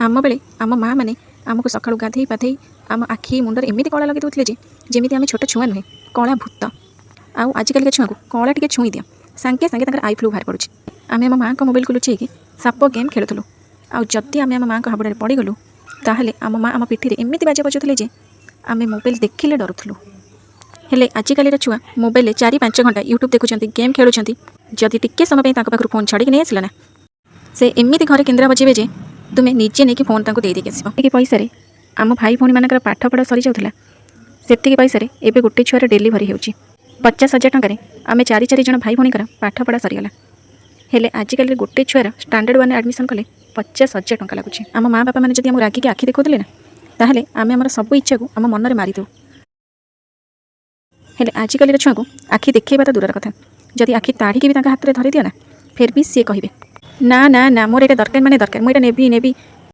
ଆମ ବେଳେ ଆମ ମା ମାନେ ଆମକୁ ସକାଳୁ ଗାଧେଇ ପାଧେଇ ଆମ ଆଖି ମୁଣ୍ଡରେ ଏମିତି କଳା ଲଗେଇ ଦେଉଥିଲେ ଯେ ଯେମିତି ଆମେ ଛୋଟ ଛୁଆ ନୁହେଁ, କଳା ଭୂତ। ଆଉ ଆଜିକାଲିକା ଛୁଆଙ୍କୁ କଳା ଟିକେ ଛୁଇଁ ଦିଅ, ସାଙ୍ଗେ ସାଙ୍ଗେ ତାଙ୍କର I flu ବାହାରି ପଡ଼ୁଛି। ଆମେ ଆମ ମାଆଙ୍କ ମୋବାଇଲକୁ ଲୁଚେଇକି ସାପ ଗେମ୍ ଖେଳୁଥିଲୁ। ଆଉ ଯଦି ଆମେ ଆମ ମାଆଙ୍କ ହାବୁଡ଼ରେ ପଡ଼ିଗଲୁ, ତାହେଲେ ଆମ ମା ଆମ ପିଠିରେ ଏମିତି ବାଜା ବଜାଉଥିଲେ ଯେ ଆମେ ମୋବାଇଲ ଦେଖିଲେ ଡରୁଥିଲୁ। ହେଲେ ଆଜିକାଲିର ଛୁଆ ମୋବାଇଲରେ 4-5 ଘଣ୍ଟା ୟୁଟ୍ୟୁବ୍ ଦେଖୁଛନ୍ତି, ଗେମ୍ ଖେଳୁଛନ୍ତି। ଯଦି ଟିକେ ସମୟ ପାଇଁ ତାଙ୍କ ପାଖରୁ ଫୋନ୍ ଛଡ଼େଇକି ନେଇ ଆସିଲା ନା, ସେ ଏମିତି ଘରେ କେନ୍ଦ୍ରା ବଜେଇବେ ଯେ ତୁମେ ନିଜେ ନେଇକି ଫୋନ୍ ତାଙ୍କୁ ଦେଇ ଦେଇକି ଆସିବ। ସେତିକି ପଇସାରେ ଆମ ଭାଇ ଭଉଣୀମାନଙ୍କର ପାଠପଢ଼ା ସରିଯାଉଥିଲା। ସେତିକି ପଇସାରେ ଏବେ ଗୋଟେ ଛୁଆର ଡେଲିଭରି ହେଉଛି। 50,000 ଟଙ୍କାରେ ଆମେ ଚାରି ଚାରି ଜଣ ଭାଇ ଭଉଣୀଙ୍କର ପାଠପଢ଼ା ସରିଗଲା। ହେଲେ ଆଜିକାଲି ଗୋଟେ ଛୁଆର ଷ୍ଟାଣ୍ଡାର୍ଡ଼ ୱାନ୍ରେ ଆଡ଼ମିସନ୍ କଲେ 50,000 ଟଙ୍କା ଲାଗୁଛି। ଆମ ମା ବାପାମାନେ ଯଦି ଆମକୁ ରାଗିକି ଆଖି ଦେଖାଉଥିଲେ ନା, ତାହେଲେ ଆମେ ଆମର ସବୁ ଇଚ୍ଛାକୁ ଆମ ମନରେ ମାରିଦେଉ। ହେଲେ ଆଜିକାଲିର ଛୁଆଙ୍କୁ ଆଖି ଦେଖେଇବା ତ ଦୂରର କଥା, ଯଦି ଆଖି ତାଢ଼ିକି ବି ତାଙ୍କ ହାତରେ ଧରିଦିଅ ନା, ଫେର୍ ବି ସିଏ କହିବେ, "ନା ନା ନା, ମୋର ଏଇଟା ଦରକାର ମାନେ ଦରକାର, ମୁଁ ଏଇଟା ନେବି ନେବି।"